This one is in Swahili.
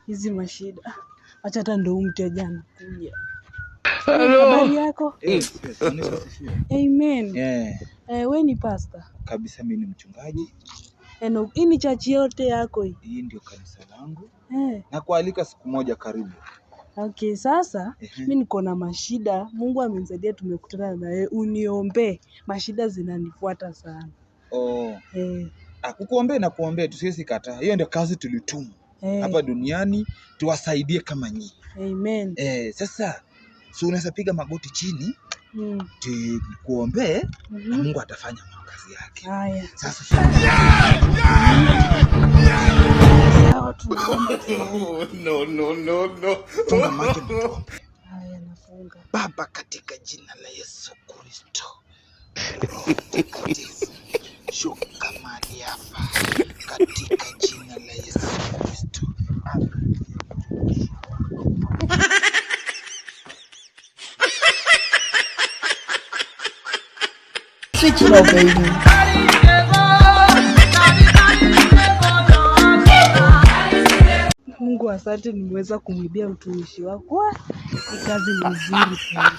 Hizi mashida. Acha hata ndo huyu mteja anakuja. Habari yako? Yes, yes, Bwana Yesu asifiwe. Amen. Yeah, We ni pastor? Kabisa mimi ni mchungaji. No, hii ni church yote yako hii? Hii ndio kanisa langu. Eh. Nakualika siku moja, karibu. Okay, sasa mi niko na mashida. Mungu amenisaidia tumekutana na wewe. Uniombee. Mashida zinanifuata sana. Oh. Eh. Ah, kukuombea na kuombea tusiwezi kataa. Hiyo ndio kazi tulitumwa hapa duniani tuwasaidie kama nyinyi. Amen. Sasa si unaweza piga magoti chini tukuombee na Mungu atafanya kazi yake. Haya. Sasa Sawa, tunaomba. No, no, no, no. Funga macho na tuombe. Haya, nafunga. Baba, katika jina la Yesu Kristo, Roho Mtakatifu, shuka mahali hapa katika jina la Yesu Kristo. Amen. Switch it off, baby. Mungu asante, nimeweza kumwibia mtumishi wako. Wah, hii kazi ni nzuri sana.